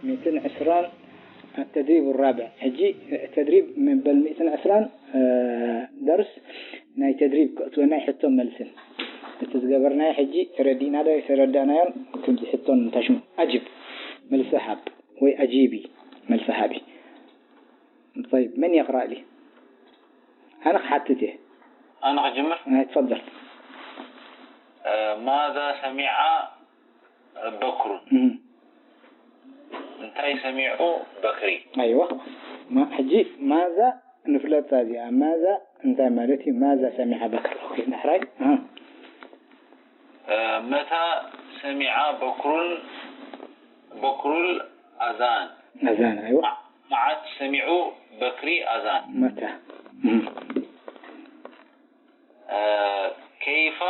ሚእትን ዕስራን፣ التدريب الرابع። ሕጂ ተድሪብ መበል ሚእትን ዕስራን፣ እ፣ ደርስ ናይ ተድሪብ ክእትወና እዩ፣ ሕቶን መልስን። እቲ ዝገበርናዮ ሕጂ ተረዲእና ዶ ኣይተረዳእናዮን? ከምዚ ሕቶን ታሽሙ። ኣጅብ፣ መልሲ ሃብ፣ ወይ ኣጂቢ፣ መልሲ ሃቢ። طيب، من يقرأ لي؟ ኣነ ክሓትት እየ። ኣነ ክጅምር? ኣይ፣ ትፈضል። እ፣ ማዛ ሰሚዓ በክሩን። እም። እንታይ ሰሚዑ በክሪ? ኣይዋ። ማ-፣ ሕጂ ማዛ ንፍለጣ እዚኣ። ማዛ እንታይ ማለት እዩ? ማዛ ሰሚዓ በክር። ኦኬ፣ ዳሕራይ? ኣሃ። እ፣ መታ ሰሚዓ በክሩን፣ በክሩል ኣዛን? ኣዛን፣ ኣይዋ። መ-፣ መዓስ ሰሚዑ በክሪ ኣዛን? መታ። እም። እ፣ ከይፋ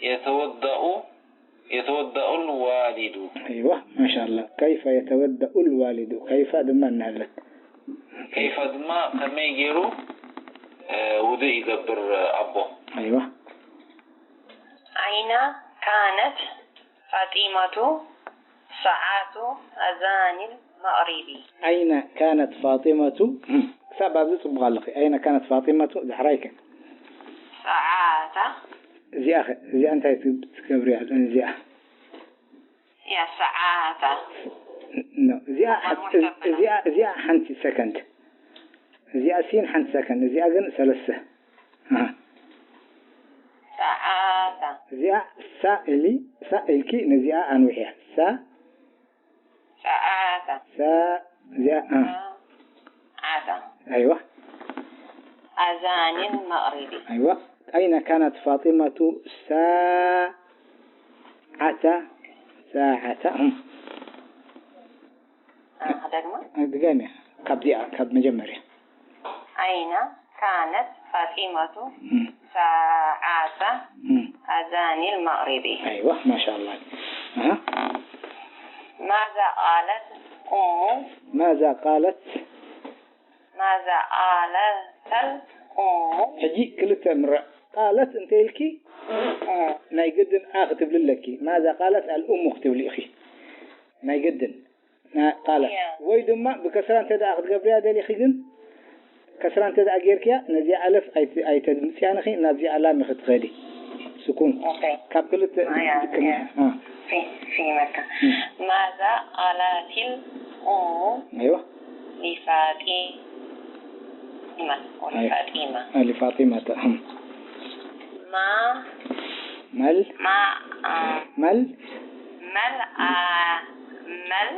የተወደኡ፣ የተወደኡል ዋሊዱ? ኣይዋ፣ ማሻኣላ። ከይፈ የተወደኡል ዋሊዱ? ከይፋ ድማ እናሃለት። ከይፋ ድማ ከመይ ገይሩ፣ እ፣ ውዱእ ይገብር ኣቦ? ኣይዋ። أين كانت فاطمة ساعة أذان المغرب؟ أين كانت فاطمة؟ ክሳብ ኣብዚ ጽቡቕ ኣለኺ። أين كانت فاطمة ዳሕራይ ከ? ساعة። እዚኣ ኸ? እዚኣ እንታይ ትብ-፣ ትገብርያ? እዚኣ? يا ساعة። ኖ፣ እዚኣ እዋ፣ ሓ-፣ ሙሕተፈላ። እዚኣ፣ እዚኣ ሓንቲ ሰከንድ። እዚኣ ሲን ሓንቲ ሰከንድ። እዚኣ ግን ሰለስተ። ኣሃ። ساعة። እዚኣ ሳ ኢሊ፣ ሳ ኢልኪ ነዚኣ ኣንውሕያ። ሳ። ساعة። ሳ፣ እዚኣ፣ ኣ። ساعة። ኣይዋ። أذان المغرب። ኣይዋ። أين كانت فاطمة ساعة، ساعة؟ እም። እ፣ ክደግማ? ድገምያ። ካብዚኣ፣ ካብ መጀመርያ። أين كانت فاطمة እም። ساعة እም። أذان المغرب؟ ኣይዋ፣ ማሻኣላ። ኣሃ። ماذا قالت أم؟ ماذا قالت؟ ماذا قالت الأم؟ ሕጂ ክልተ ምረ-፣ ቃለት እንተ ኢልኪ እም። ናይ ግድን ኣ ክትብሊ ኣለኪ። ማዛ ቃለት ኣልኡሙ ክትብሊ ኢኺ። ናይ ግድን። ና-፣ ቃለት። እያ። ወይ ድማ ብከስራ እንተ ደኣ ክትገብርያ ደሊኺ ግን፣ ከስራ እንተ ደኣ ጌርክያ፣ ነዚኣ ኣለፍ ኣይት-፣ ኣይተድምጽያን ኢኺ፣ ናብዚኣ ላም ኢኺ ትኸዲ። ስኩን። ኦኬ። ካብ ክልተ ኣያ፣ ዝቅንዕ። እያ። አ። ፊ-፣ ፊ መካ። እም። ماذا قالت الأم ኣይዋ። لفاطمة أي. ولفاطمة. آه، لفاطمة. أهم. ما مل. ما، آه. مل. مل، آه، مل.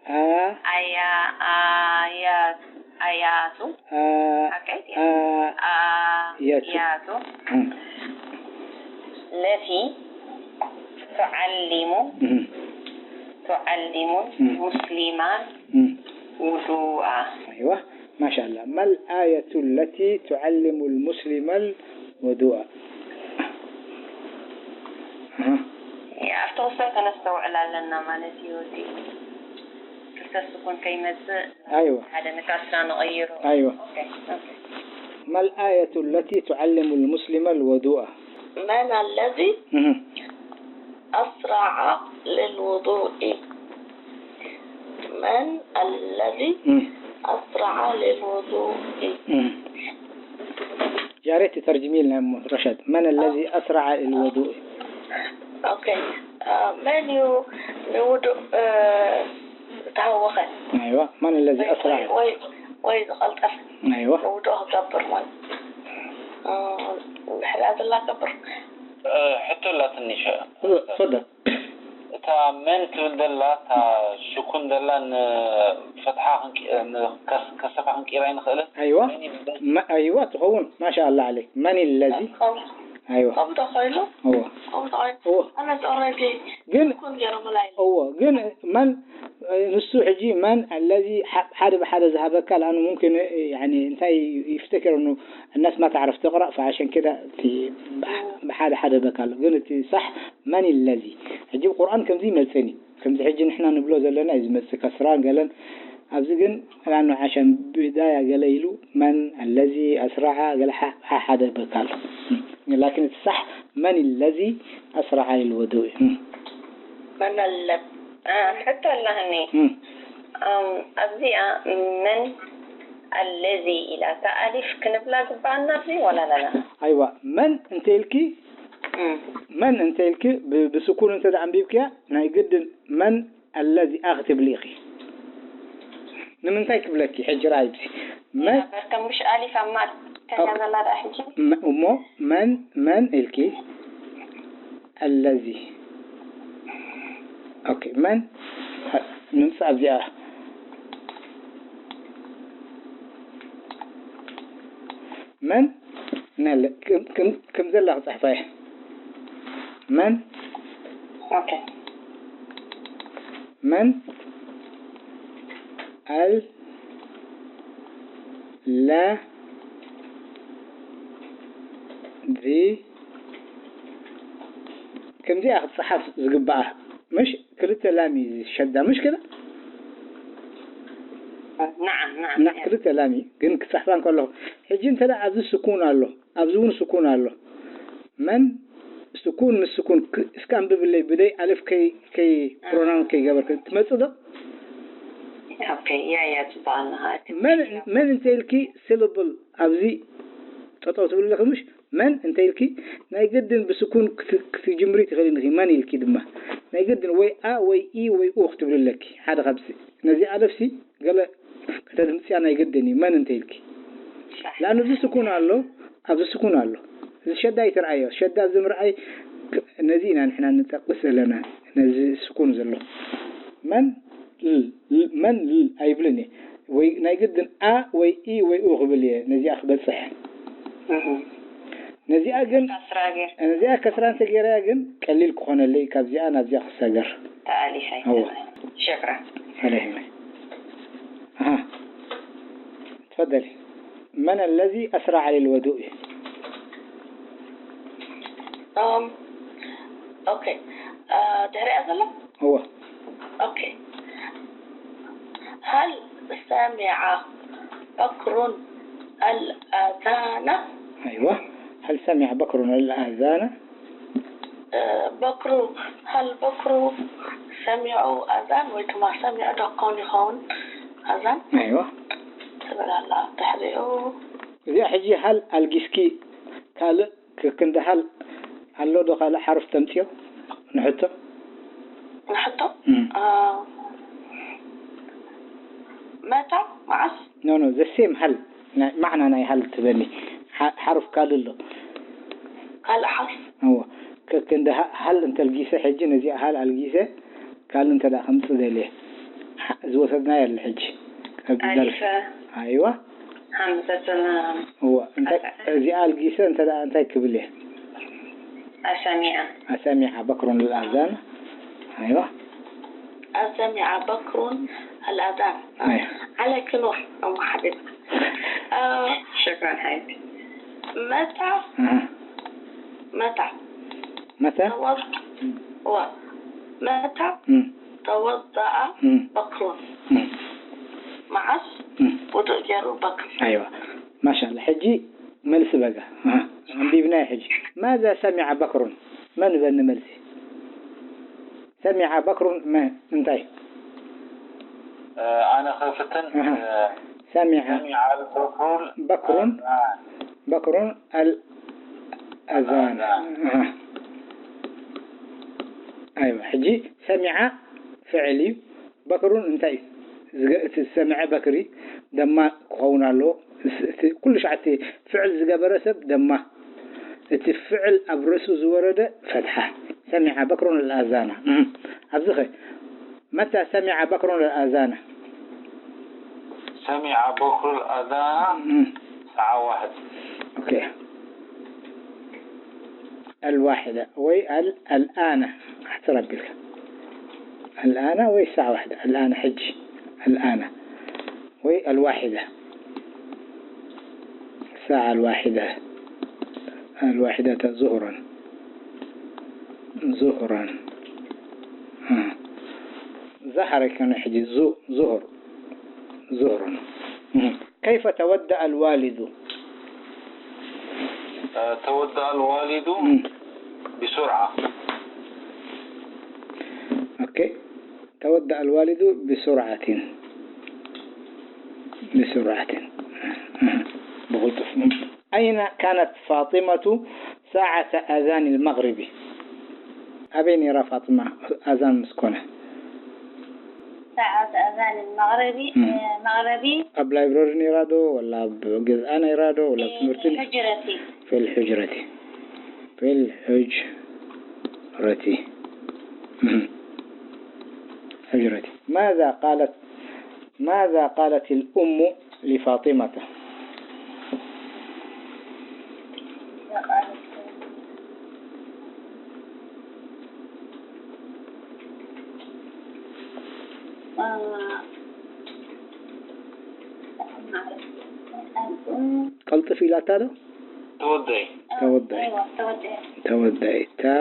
آه. آيا-، آيات، آيات. آه. أكيد. آه. آيات. آيات. أهم. التي تعلم، أهم. تعلم أهم. المسلم أهم. الوضوء. أيوة. ما شاء الله. ما الآية التي تعلم المسلم الوضوء؟ أها. ኣብቲ ክስታይ ከነስተውዕል ኣለና ማለት እዩ። እቲ ክልተ ስኩን ከይመጽእ ኣይዋ። ሓደ ንካስራ ንቐይሮ። ኣይዋ። ኦኬ፣ ኦኬ። ما الآية التي تعلم المسلم الوضوء؟ من الذي እህ። أسرع للوضوء؟ من الذي እህ። أسرع للوضوء؟ እህ። ጃሬት ተርጅሚልና እሞ ረሻድ። من الذي أسرع للوضوء؟ ኦኬ። አ፣ መን እዩ ንውዱእ፣ እ፣ ዝተሃወኸ? ኣይዋ፣ من الذي ወይ፣ أسرع؟ ወይ፣ ወይ፣ ወይ ዝቐልጠፈ? ኣይዋ። ንውዱእ ክገብር ማለት። እ፣ ብሕዳ ዘላ ገብር። እ፣ ሕቶ ኣላትኒ ሸ-፣ ተፈደል። እታ መን ትብል ዘላ፣ እታ ሽኩን ዘላ ንፈትሓ ክንቂ-፣ ን-፣ ከስ-፣ ከሰፋ ክንቅይራ ኣይንኽእልን? ኣይዋ። መን ይብል? መ-፣ ኣይዋ፣ ትኸውን። ማሻ ኣላ ዓለይክ። መን ለዚ? ከም-፣ ኣይዋ። ከምኡ ተኸይሉ? እዋ። ከምኡ ተኸይሉ? እዋ። ኣነ ኦረዲ ግን ሽኩን ገይሮምላ ኢለ። እዋ፣ ግን መን፣ ንሱ ሕጂ መን ኣለዚ ሓ-፣ ሓደ ብሓደ ዝሃበካ፣ ለኣኑ ሙምኪን፣ ያኒ፣ እንታይ ይፍተከር ነው፣ الناس ما تعرف تقرأ، فعشان كده في بح-، بحاجة حدا بكال. ግን እቲ ሳሕ መን ለዚ? ሕጂ ቁርኣን ከምዚ ይመጽእን እዩ። ከምዚ ሕጂ ንሕና ንብሎ ዘለና እዩ ዝመጽእ፣ ከስራን ገለን። ኣብዚ ግን ላኑ ዓሻን ብዳያ ገለ ኢሉ መን ኣለዚ ኣስራዓ ገለ ሓ-፣ ሓ-፣ ሓደ በካል። ላኪን እቲ ሳሕ መን ለዚ ኣስራዓ ኢልዎ ደው እዩ። መን ኣለ-፣ ሕቶ ኣለኒ። ኣብዚኣ መን ኣለዚ ኢላ እታ ኣሊፍ ክንብላ ግባኣና ኣብዚ ዋላ ላላ? ኣይዋ፣ መን እንተ ኢልኪ መን እንተ ኢልኪ ብስኩን እንተ ኣንቢብክያ ናይ ግድን መን ኣለዚ ኣኽትብሊ ኢኺ። ንምንታይ ክብለኪ ሕጂ ራይብሲ መን በርከ ምሽ ኣሊፍ ኣብ ማእከል ዘላ ደኣ ሕጂ እሞ መን መን ኢልኪ ኣለዚ ኦኬ መን ንምጻእ ኣብዚኣ መን ነለ ከም ዘላ ክጽሕፋ እየ መን ኦኬ መን ኣል ላ ዚ ከምዚኣ ክትፀሓፍ ዝግባኣ ምሽ ክልተ ላም እዩ ዝሸዳ ምሽ ክለ ክልተ ላም እዩ ግን ክፀሕፋ እንከለኹ ሕጂ እንተ ኣብዚ ስኩን ኣሎ ኣብዚ እውን ስኩን ኣሎ መን ስኩን ምስ ስኩን እስከ ኣንብብለይ ብደይ ኣልፍ ከይ ከይ ፕሮናውን ከይገበርክ ትመፅእ ዶ ኦኬ ያ ያ ፅባና መን እንተ ኢልኪ syllable ኣብዚ ጠጠው ትብል ኣለኺ ምሽ መን እንተ ኢልኪ ናይ ግድን ብስኩን ክትጅምሪ ትኽእሊ ኢኺ መን ኢልኪ ድማ ናይ ግድን ወይ ኣ ወይ ኢ ወይ ኡ ክትብሊ ኣለኪ ሓደ ካብዚ ነዚ ኣለፍሲ ገለ ከተድምፅያ ናይ ግድን እዩ መን እንተ ኢልኪ ለኣኑ እዚ ስኩን ኣሎ ኣብዚ ስኩን ኣሎ እዚ ሸዳ ይትርኣዮ ሸዳ እዚ ምርኣይ ነዚ ኢና ንሕና ንጠቅስ ዘለና ነዚ ስኩን ዘሎ መን መን ል ኣይብልን እየ ወይ ናይ ግድን ኣ ወይ ኢ ወይ ኡ ክብል እየ ነዚኣ ክበፅሕ ነዚኣ ግን ነዚኣ ከስራ እንተገይረያ ግን ቀሊል ክኾነለይ ካብዚኣ ናብዚኣ ክሰገር ተኣሊፈ እወ ሸክራ عليهم ها تفضلي من الذي أسرع للوضوء ኦኬ ድሕሪኣ ዘሎ هو ኦኬ هل سمع بكر الأذان أيوة هل سمع بكر الأذان بكر هل بكر سمعوا أذان ወይ ድማ ሰሚዑ ዶ ክኸውን ይኸውን ኣዛን أيوة ትብል ኣላ ኣብ ድሕሪኡ እዚኣ ሕጂ ሃል ኣልጊስኪ ካልእ ክክንዲ ሃል ኣሎ ዶ ካልእ ሓርፍ ተምፅዮ ንሕቶ ንሕቶ መታ መዓስ no no the same ሃል ማዕና ናይ ሃል ትበኒ ሓርፍ ካልእ ኣሎ ካልእ ሓርፍ እዎ ከክንዲ ሃል እንተልጊሰ ሕጂ ነዚኣ ሃል ኣልጊሰ ካልእ እንተ ከምፅእ ደልየ ዝወሰድናዮ ኣሎ ሕጂ ኣብዚ ደርፊ ኣይዋ ሓምሰተና እዎ እንታይ እዚኣ ኣልጊሰ እንተ እንታይ ክብል እየ ኣሰሚዓ ኣሰሚዓ በክሩን ልኣዛን ኣይዋ ኣሰሚዓ በክሩን ኣልኣዛን عليك نور أم حبيب شكرا حبيبي متى متى متى توض و متى توضأ بكر معس وضوء ገይሩ بكر أيوة ما شاء الله ሕጂ መልሲ በጋ ኣንቢብናዮ ሕጂ ماذا سمع بكر መን በኒ መልሲ سمع بكر እንታይ ኣነ ክፍትን سمع سمع البكر بكر بكر الأذان أيوة ሕጂ سمع ፍዕል እዩ በክሩን እንታይ እዩ እቲ ዝሰምዐ በክሪ ደማ ክኸውን ኣለዎ ኩሉ ሻዕ እቲ ፍዕል ዝገበረ ሰብ ደማ እቲ ፍዕል ኣብ ርእሱ ዝወረደ ፈትሓ ሰሚዓ በክሩን ኣልኣዛና ኣብዚ ኸ መታ ሰሚዓ በክሩን ኣልኣዛና سمع بكر الأذان ساعة واحد ኦኬ ኣልዋሒዳ ወይ ኣልኣና ኣሕፅር ኣቢልካ ኣልኣና ወይ ሳዕ ዋሕዳ ኣልኣና ሕጂ ኣልኣና ወይ ኣልዋሒዳ ሳዕ ኣልዋሒዳ ኣልዋሒዳ ዙሁረን ዙሁረን ዛሓረ ከነ ሕጂ ዙሁር ዙሁር كيف تودأ الوالد توضأ الوالد بسرعة أوكي توضأ الوالد بسرعة، بسرعة. ብቕልጡፍ. أين كانت فاطمة ساعة أذان المغرب؟ ኣበይ ነይራ ፋጥማ ኣዛን ምስ ኮነ? ساعة أذان المغرب مم. መቕረቢ ኣብ ላይብረሪ ነይራ ዶ ወላ ኣብ ገዝኣ ነይራ ዶ ወላ ኣብ ትምህርቲ ነይራ? حجرتي في الحجرة، في الحجرة. مم. حجرة. ماذا قالت، ماذا قالت الأم لفاطمة؟ ቀልጥፍ ኢላታ ዶ? ተወደይ ተወደይ ተወደይ ተወደይ ታ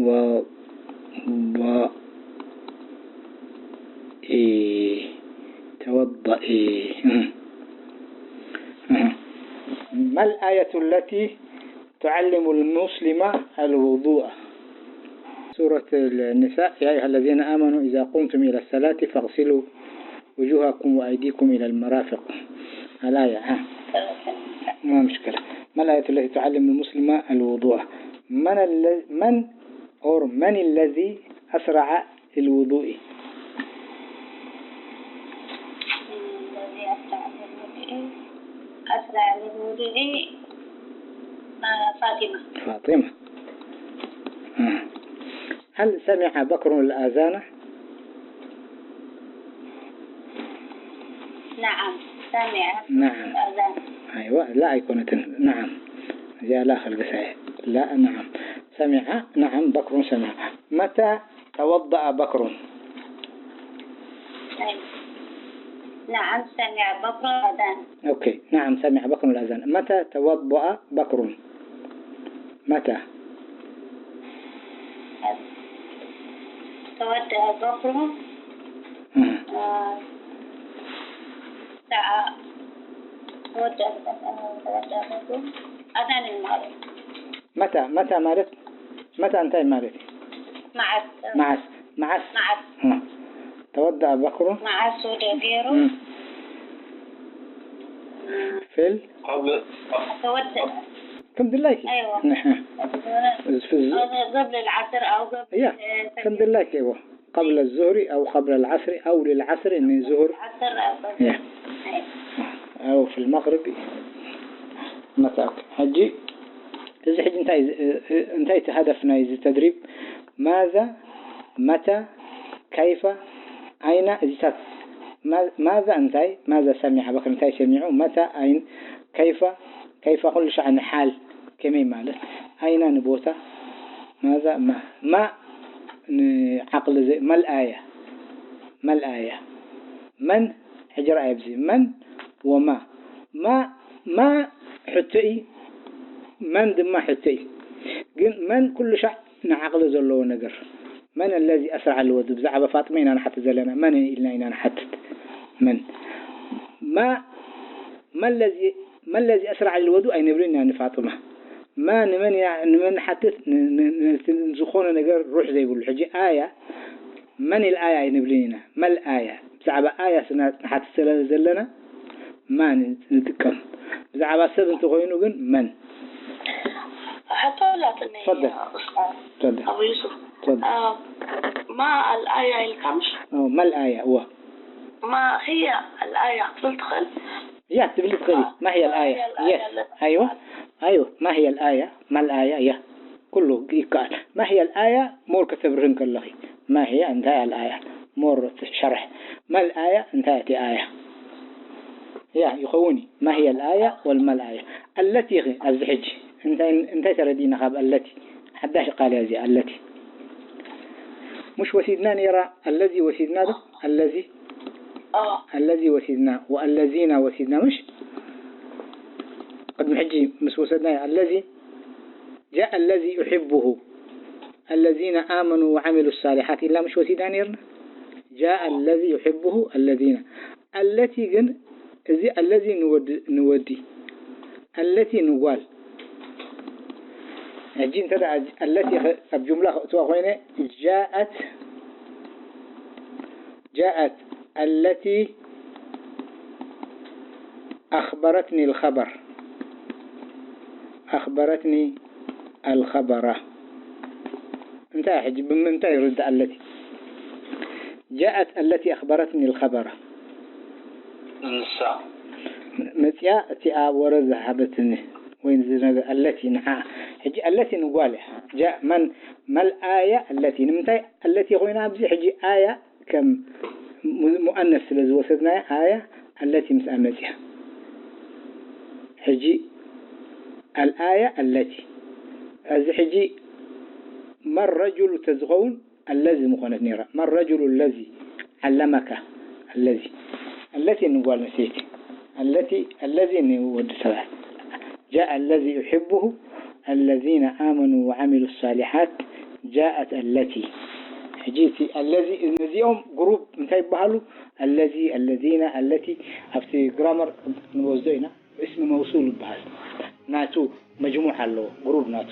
ወ ባ ኢ ተወደኢ ما الآية التي تعلم المسلم الوضوء؟ سورة النساء، يا أيها الذين آمنوا إذا قمتم إلى الصلاة فاغسلوا وجوهكم وأيديكم إلى المرافق. الآية، ها. ما مشكلة. ما الآية التي تعلم المسلم الوضوء؟ من الذي، من أو من الذي أسرع للوضوء؟ الذي أسرع للوضوء أسرع للوضوء فاطمة. فاطمة. هل سمع بكر الأذان؟ نعم، سمع نعم. الأذان. أيوة، لا أيكونة. نعم. يا لا خلق ساعة. لا، نعم. سمع، نعم، بكر سمع. متى توضأ بكر؟ نعم، سمع بكر الأذان. أوكي، نعم، سمع بكر الأذان. متى توضأ بكر؟ متى؟ توضأ بكر مم. آه، ساعة توضأ آه، توضأ بكر أذان المغرب متى، متى ማለት متى እንታይ ማለት እዩ? معس معس معس معس ها. توضأ بكر معس ወደ ገይሩ مم. في ال قبل توضأ ከም ድላይኪ أيوة. ንሕ- في الز- قبل العصر أو قبل يا. ከም ድላይኪ እዎ قبل الظهر أو قبل العصر أو للعصر ን ዙሁር العصر أو قبل يا. أو في المغرب متى أوكي. ሕጂ እዚ ሕጂ እንታይ እንታይ እቲ هدف ናይዚ ተድሪብ ماذا متى كيف أين እዚታት ما- ماذا እንታይ ماذا سمع بكر እንታይ ሰሚዑ متى أين كيف كيف ኩሉ ሻዕ ንሓል ከመይ ማለት أين ንቦታ ماذا ما ما ንዓቕሊ ዘይ ما الآية ما الآية من ሕጂ ረኣይ ኣብዚ من وما ما ما ሕቶ እዩ من ድማ ሕቶ እዩ ግን من ኩሉ ሻዕ ንዓቕሊ ዘለዎ ነገር من الذي أسرع الوضوء ብዛዕባ ፋጥመ ኢና ንሓትት ዘለና መን ኢልና ኢና ንሓትት من ما ما الذي ما الذي أسرع الوضوء ኣይንብልን ኢና ንፋጥመ ما ንመን ኢና ንመን ንሓትት ን- ን- ን- ዝኾነ ነገር ሩሕ ዘይብሉ ሕጂ ኣያ መን الآية ኣይንብልን ኢና ما الآية ብዛዕባ ኣያ ስና ንሓትት ስለ ዘለና ما ንጥቀም ብዛዕባ ሰብ እንተኾይኑ ግን من ሕቶ ኣላትኒ تفضل. ኡስታዝ تفضل ኣቡ ዩሱፍ تفضل ማ ኣልኣያ ኢልካ ምሽ أو ما الآية هو ማ ህያ ኣልኣያ ክትብል ትኽእል يا تبلي تقولي ما هي الآية ما هي الآية يس أيوة أيوة ما هي الآية ما الآية يا كله يقال ما هي الآية مور كتبرهن كلخي ما هي أنت الآية مور شرح ما الآية أنت آية يا يخوني ما هي الآية والما الآية التي غي أزحج أنت أنت تردينا خاب التي حداش قال يا زي التي مش وسيدنا نيرا الذي وسيدنا ده الذي اه الذي وسيدنا والذين وسيدنا مش قد محجي مس وسدنا الذي جاء الذي يحبه الذين آمنوا وعملوا الصالحات إلا مش وسيدنا نيرنا جاء الذي يحبه الذين التي جن الذي نود نودي التي نقال ሕጂ እንተ ደኣ ኣለቲ ኣብ ጁምላ ከእትዋ ኮይነ ጃኣት جاءت التي أخبرتني الخبر. أخبرتني الخبر. እንታይ ሕጂ ብምንታይ ይርዳእ ኣለቲ? جاءت التي أخبرتني الخبر. ንሳ መጽያ እቲኣ ወረ ዝሃበትኒ ወይ ዝነገ ኣለቲ ንዓ ሕጂ ኣለቲ ንጓል እያ። جاء من ما الآية التي ንምንታይ ኣለቲ ኮይና ኣብዚ ሕጂ ኣያ ከም ሙ- ሙኣነስ ስለ ዝወሰድናያ ኣያ ኣለቲ ምስኣ መጽያ። ሕጂ الآية التي እዚ ሕጂ ما الرجل ተዝኸውን الذي ምኾነት ነይራ። ما الرجل الذي علمك الذي التي ንጓል ኣንስተይቲ التي الذي ንወዲ ተባዕታይ جاء الذي أحبه الذين آمنوا وعملوا الصالحات جاءت التي ሕጂ እቲ الذي ነዚኦም ግሩፕ እንታይ ይበሃሉ? الذي الذين التي ኣብቲ ግራመር ንወስዶ ኢና። اسم موصول ይበሃል። ናቱ መጅሙዕ ኣለዎ ግሩፕ ናቱ።